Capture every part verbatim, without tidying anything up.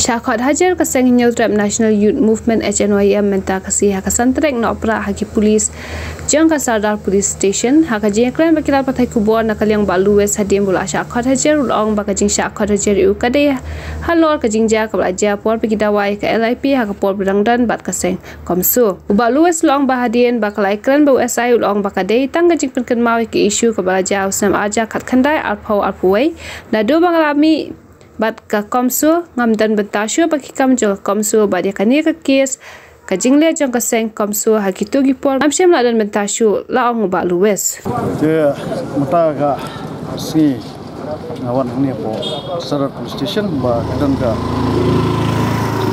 Shah khot hajar ka seng Hynñiewtrep National Youth Movement H N Y M mynta ka sngi ha ka Centre Nohprah ha ki pulit jong ka Sardar Police Station. Ha ka jingkren bad ki lad pathai khubor na ka liang Bah Louis hadien ba u la shah khot hajar u la ong ba ka jingshah khot hajar ïa u ka dei halor ka jingjia kaba la jia por ba ki dawa ïa ka L I P ha ka por ba dang don bad ka seng CoMSO. U Bah Louis u la ong ba hadien ba ka la ïakren bad u S I u la ong ba ka dei tang ka jingpynkynmaw ïa ka issue kaba la jia ha u snem arhajar khatkhyndai arphew arphew wei. Naduh ba nga la mih bad ka CoMSO ngam don bynta shuh bad ki kam jong ka CoMSO bad ïa kane ka kes ka jingleh jong ka seng CoMSO ha kito ki por ngam shym la don bynta shuh, la ong u Bah Louis. Te mynta ka sngi nga wan hangne hapoh Sardar Police Station ba ka don ka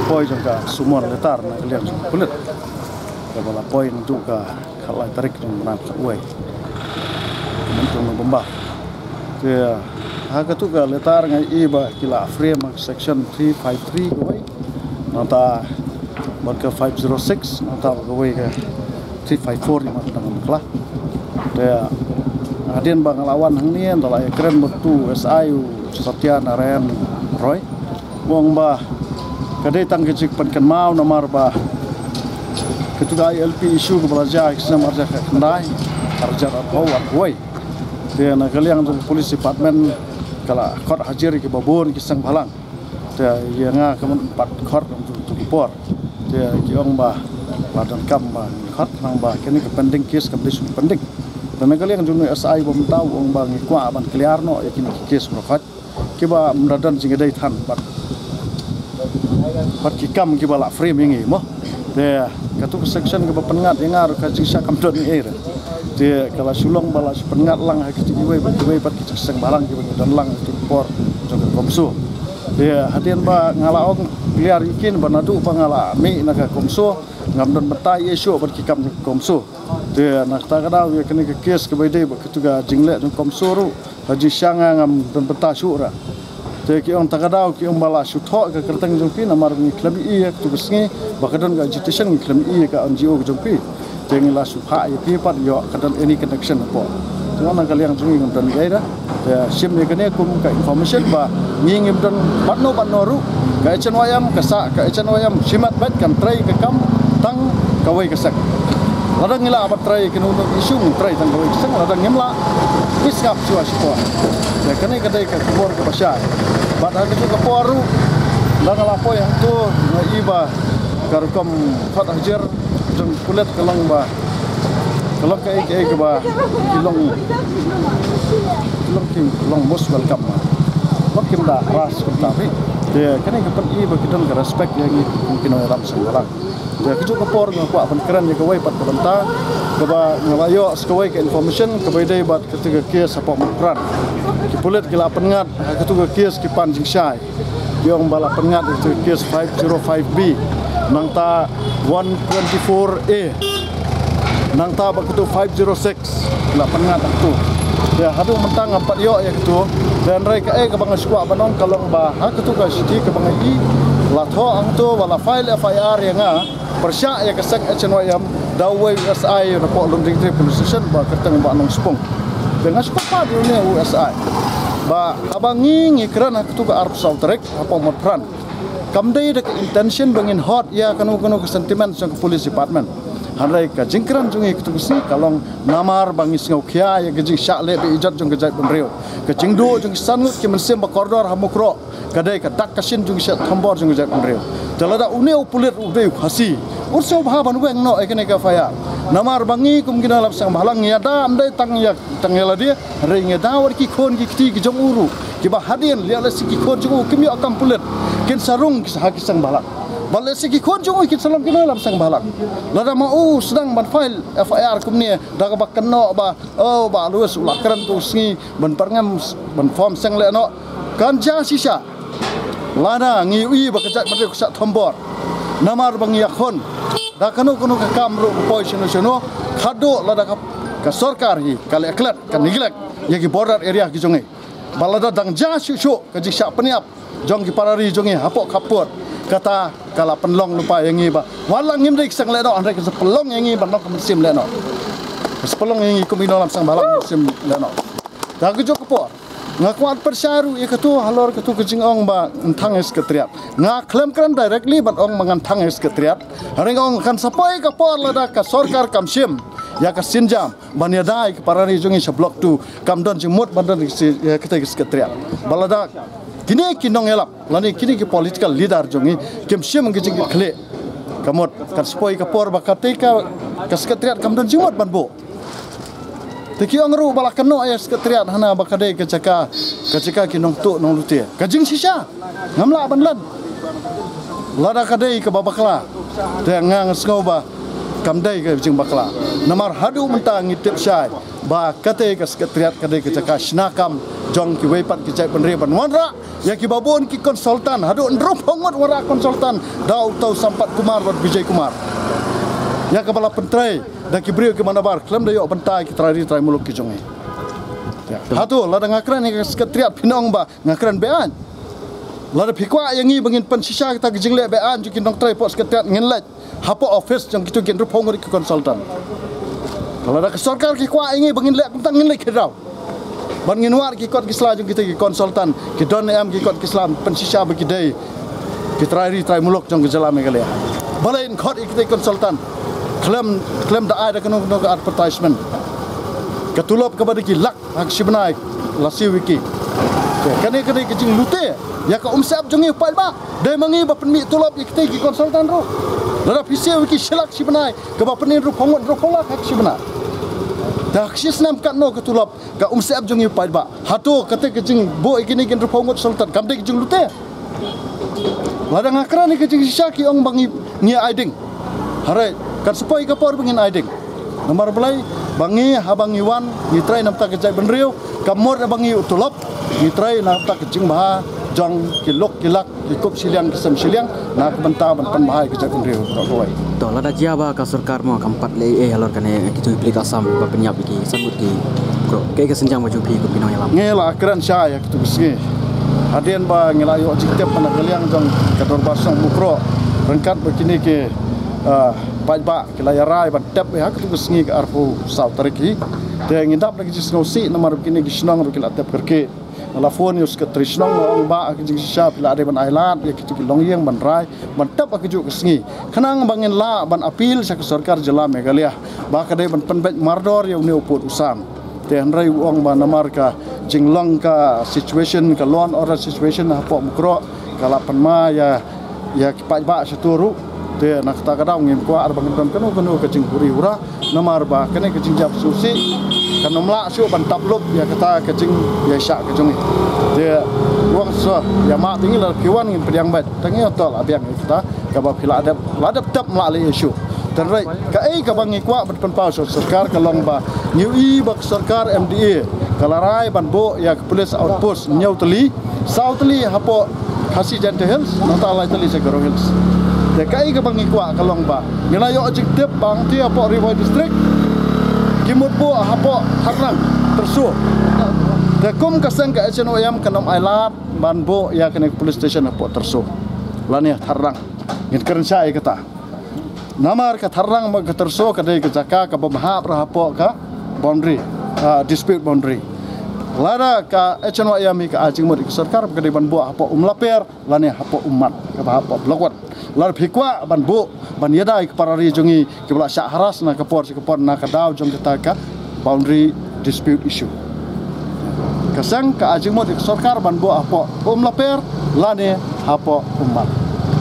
poi jong ka summon letter na ka liang jong ka pulit kaba la poi naduh ka khatlai tarik jong u bnai ba khatwei mynta u November. Te ha katu ka letter nga ïohi ba ki la frame ha ka section three five three kawei, nangta bad ka five zero six, nangta bad kawei ka three five four, ïa ma tang bakla. Te hadien ba nga la wan hangne, nga la ïakren bad utu u S I, u Satya Narayan Roy. U ong ba ka dei tang ka jingpynkynmaw namar ba katu ka I L P issue kaba la jia ha ka snem arhajar khatkhyndai, arhajar arphew arphew wei. Te na ka liang jong ka police department ka la khot hajar ïa kiba bun ki seng bhalang. Te ïa nga kam pat khot ha katu ka por. Te ki ong ba la donkam ba ngi khot khnang ba kane ka pending case kam dei shu pending. Te na ka liang jong u S I ba mynta u ong ba ngi kwah ban clear noh ïa kine ki case ba khot kiba ym da don jingïadei than bad, bad ki kam kiba la frame ïa ngi mo. Te katu ka section kaba pynngat ïa nga ruh ka jingshah kam don ei ei ruh. Te ka la shu long ba la shu pynngat lang ha kito kiwei bad kiwei bad ki jingseng bhalang kiba ngi don lang ha kito ki por jong ka CoMSO. Te hadien ba nga la ong clear ïa ki ba naduh ba nga la mih na ka CoMSO ngam don bynta ei ei shuh bad ki kam jong ka CoMSO. Te na kata ka daw ïa kane ka case kaba ïadei bad katu ka jingleh jong ka CoMSO ruh ha jingshisha nga ngam don bynta shuh ruh. Te ki ong ta ka daw ki ong ba la shu thoh ka kyrteng jong phi namar ngi khlem ïohi ïa katu ka sngi ba ka don ka agitation, ngi khlem ïohi ïa ka N G O ka jong phi. Te ngi la shu phah ïa phi pat ïoh ka don any connection hapoh. Te na ka liang jong ngi ngam don ei ei ruh. Te shim ïa kane kum ka information ba ngi ngim don bad no bad no ruh. Ka H N Y M ka sah, ka H N Y M shimet bad kan trei ka kam tang kawei ka seng. Lada ngi lah ban trei kano kano ka issue, ngi trei tang kawei ka seng, lada ngim lah, ngi sngap shuwa shipor. Te kane ka dei ka khubor kaba shai. Bad ha kajuh ka por ruh, lada nga la poi hangto nga ïohi ba ka rukom khot hajar jong pulit ka long ba ka long kaei kaei kaba ki long, ki long, ki long most welcome. Ba kim da harass kumta phi. Te kane ka pyni ba ki don ka respect ïa ngi kum ki nongïalam seng bhalang. Te kajuh ka por nga kwah ban kren ïa kawei pat ka bynta kaba nga la ïoh sa kawei ka information kaba ïadei bad kata ka case hapoh Motphran. Ki pulit ki la pynngat ha katu ka case ki pan jingshai. Ki ong ba la pynngat ïa ka case five zero five B, nangta one twenty-four A, nangta ba katu five zero six, la pynngat ha katu. Te haduh mynta ngam pat ïoh ïa katu. Te hynrei kaei kaba nga shu kwah ban ong ka long ba ha katu ka shithi kaba nga i, la thoh hangto ba la file F I R ïa nga pyrshah ïa ka seng H N Y M da uwei u S I napoh Lumding Tree Police Station ba kyrteng Bah Nongspung. Te nga shu kyrpad ïa une u S I ba haba ngi ngi kren ha katu ka arphew saw tarik hapoh Motphran, kam dei da ka intention ba ngin hurt ïa kano kano ka sentiment jong ka police department. Hynrei ka jingkren jong ngi katu ka sngi ka long namar ba ngi sngewkhia ïa ka jingshah leh be ijot jong ka jaitbynriew, ka jingduh jong ki san ngut ki mynsiem ba kordor ha Mukroh. Ka dei ka dak ka shin jong ki shet thombor jong ka jaitbynriew. Te lada une u pulit u dei u Khasi, un sngewbha ban weng noh ïa kane ka F I R. Namar ba ngi kum ki nongïalam seng bhalang ngi ïada ym dei tang ïa, tang ïa lade, hynrei ngi ïada wat ki khun ki kti ki jong u ruh kiba hadien lehse ki khun jong u kim ïoh kam pulit, kin sa rung ha ki seng bhalang. Bad lehse ki khun jong u kin sa long ki nongïalam seng bhalang. Lada ma u sdang ban file F I R kumne da kaba kynnoh ba, oh, Bah Louis u la kren tu sngi ban pyrngem, ban form seng lehnoh. Kan jia shisha lada ngi ïohi ba ka jaitbynriew ka shet thombor. Namar ba ngi ïakhun da kano kano ka kam ruh ka poi shano shano, khadduh lada ka, ka sorkar hi ka leh klet, ka neglect ïa ki border area ki jong ngi. Ba lada dang jia shuh shuh ka jingshah pynïap jong ki para ri jong ngi hapoh khappud, kata ka la pynlong lypa ïa ngi ba wat la ngim dei ki seng lehnoh, hynrei ka sa pynlong ïa ngi ban long ka mynsiem lehnoh. Ka sa pynlong ïa ngi kum ki nongïalam seng bhalang mynsiem lehnoh. Te ha kajuh ka por Nga kwah pyrshah ruh ïa katu halor katu ka jingong ba ngan thang ïa Secretariat. Nga khlem kren directly ban ong ba ngan thang ïa Secretariat. Hynrei nga ong kan sa poi ka por lada ka sorkar kam shim ïa ka sienjam ban ïada ïa ka para ri jong ngi sha Block two, kam don jingmut ban don ïa ka Secretariat. Ba lada kine ki nongïalap lane kine ki political leader jong ngi kim shim ka jingkitkhlieh, ka mut kan sa poi ka por ba katei ka, ka Secretariat kam don jingmut ban buh. Te ki ong ruh ba la kynnoh ïa Secretariat hana ba ka dei ka jaka, ka jaka ki nongtuh nonglute. Ka jingshisha ngam lah ban len. Lada ka dei kaba bakla, te nga nga sngew ba kam dei ka jingbakla. Namar haduh mynta ngi tip shai ba katei ka Secretariat ka dei ka jaka shna kam jong kiwei pat ki jaitbynriew ban wanrah ïa kiba bun ki consultant, haduh hynriewphew ngut wanrah consultant da uta u Sampath Kumar bad Vijay Kumar. Ïa kaba la pyntrei da ki briew kiba nabar khlem da ïoh bynta ïa ki trai ri trai muluk ki jong ngi. Hato lada nga kren ïa ka Secretariat phin ong ba nga kren beaiñ. Lada phi kwah ïa ngi ba ngin pynshisha kata ka jingleh beaiñ jong ki nongtrei hapoh Secretariat, ngin leit hapoh office jong kitu ki hynriewphew ngut ki consultant. Lada ka sorkar ki kwah ïa ngi ba ngin leh kumta, ngin leit khynraw ban ngin wad ki kot ki sla jong kita ki consultant, ki don em ki kot ki sla pynshisha ba ki dei ki trai ri trai muluk jong ka jylla Meghalaya. Balei yn khot ïa kita ki consultant khlem, khlem da ai da kano kano ka advertisement? Ka tulop kaba da ki lak ha ka shi bnai la siew ïa ki. Kane, kane ka jinglute ïa ka umsyep jong ngi u paidbah. Dei ma ngi ba pynmih tulop ïa kita ki consultant ruh. Lada phi siew ïa ki shi lak shi bnai, kaba pynmih hynriewphew ngut, hynriewphew lak ha ka shi bnai. Da ha ka shi snem katno ka tulop ka umsyep jong ngi u paidbah? Hato kata ka jingbuh ïa kine ki hynriewphew ngut consultant kam dei ka jinglute? Lada nga kren ïa ka jingshisha ki ong ba ngi, ngi ai ding. Hynrei kan sa poi ka por ba ngin ai ding. Namar balei? Ba ngi haba ngi wan ngi trei na bynta ka jaitbynriew, ka mut ba ngi u tulop, ngi trei na bynta ka jingbha jong ki lok ki lak, ki kup shiliang ki sem shiliang na ka bynta ban pynbha ïa ka jaitbynriew baroh kawei. To lada jia ba ka sorkar mo kam pat leh ei ei halor kane, kitu ki pule ka Assam ba pynïap ïa ki san ngut ki Mukroh, kaei ka sienjam ka jong phi kum ki nongïalam? Ngi la kren shai ïa kitu ki sngi. Hadien ba ngi la ïoh jingtip na ka liang jong ka Dorbar Shnong Mukroh ryngkat bad kine ki, ah, paidbah ki la ïarai ban tep ïa ha kitu ki sngi ka arphew saw tarik hi. Te ngi dap da ki jingsngewsih namar ba kine ki shnong ruh ki la tep kyrkieh. Nga la phone ïa u Secretary Shnong, nga ong, Bah, ha ka jingshisha phi la dei ban ailad ïa kitu ki longïing ban rai ban tep ha kajuh ka sngi, khnang ba ngin lah ban appeal sha ka sorkar jylla Meghalaya ba ka dei ban pynbeit mardor ïa une u pud u sam. Te hynrei u ong ba namar ka jinglong ka situation, ka law and order situation hapoh Mukroh, ka la pynma ïa, ïa ki paidbah shato ruh. Te na kata ka daw ngim kwah ar ba ngin don kano kano ka jinghuri hura. Namar ba kane ka jingjia sngewsih kan ym lah shuh ban tap lup ïa kata ka jingïaishah ka jong ngi. Te ruh sa ïa ma te ngi la phi wan ngin pdiang bad te ngi ïa to la biang ïa kata kaba phi la dep, la dep tap, ym lah leh ïa shuh. Te hynrei kaei kaba ngi kwah ban pynpaw sha sorkar ka long ba ngi ïohi ba ka sorkar M D A ka la rai ban buh ïa ka police outpost hynñiew tylli, saw tylli hapoh Khasi Jaintia Hills, nangta lai tylli sha Garo Hills. Te kaei kaba ngi kwah ka long ba ngi la ïoh jingtip ba hangtei hapoh Ri Bhoi District ki mut buh hapoh Tharnang, Tyrso. Te kum ka seng ka H N O M kan ym ailad ban buh ïa kane ka police station hapoh Tyrso lane Tharnang. Ngin kren shai ïa kata. Namar ka Tharnang bad ka Tyrso ka dei ka jaka kaba bha bha hapoh ka boundary, ah, dispute boundary. Lada ka H N Y M hi ka ai jingmut ïa ka sorkar ba ka dei ban buh hapoh Umlaper lane hapoh Ummat, kaba hapoh Block One. Lada phi kwah ban buh ban ïada ïa ki para ri jong ngi kiba la shah harass na ka por sha ka por na ka daw jong kata ka boundary dispute issue. Ka seng ka ai jingmut ïa ka sorkar ban buh hapoh Umlaper lane hapoh Ummat.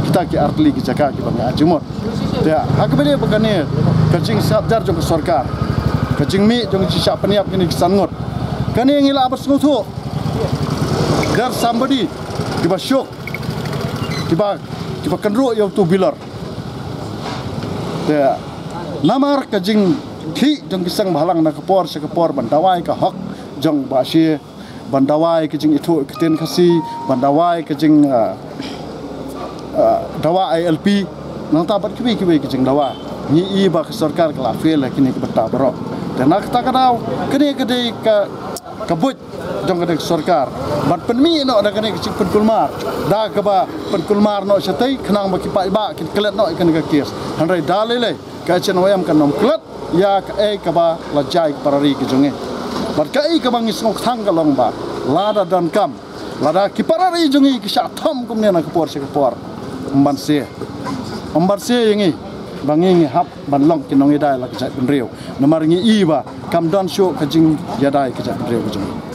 Kita ki artylli ki jaka kiba ngi ai jingmut. Te ha kaba ïadei bad kane ka jingsngap jar jong ka sorkar, ka jingmih jong ka jingshah pynïap kine ki san ngut, kane ngi lah ban sngewthuh. There's somebody kiba shuk, kiba, kiba kynruh ïa uto u bilor. Te namar ka jingkhih jong ki seng bhalang na ka por sha ka por ban dawa ïa ka hok jong Bah Shie, ban dawa ïa ka jingithuh ïa ka ktien Khasi, ban dawa ïa ka jing, ah, ah, dawa I L P, nangta bad kiwei kiwei ki jingdawa. Ngi i ba ka sorkar ka la fail ha kine ki bynta baroh. Te na kata ka daw kane ka dei ka, ka buit jong kane ka sorkar ban pynmih noh da kane ka jingpynkulmar, da kaba pynkulmar noh shatei khnang ba ki paidbah kin klet noh ïa kane ka case. Hynrei da lei lei ka H N Y M kan ym klet ïa kaei kaba la jia ïa ki para ri ki jong ngi. Bad kaei kaba ngi sngewkthang ka long ba Lada donkam, lada ki para ri jong ngi ki shah thom kumne na ka por sha ka por, ym ban se, ym ban se ïa ngi ba ngi ngi hap ban long ki nongïada la ka jaitbynriew. Namar ngi i ba kam don shuh ka jingïada ka jaitbynriew ka jong ngi.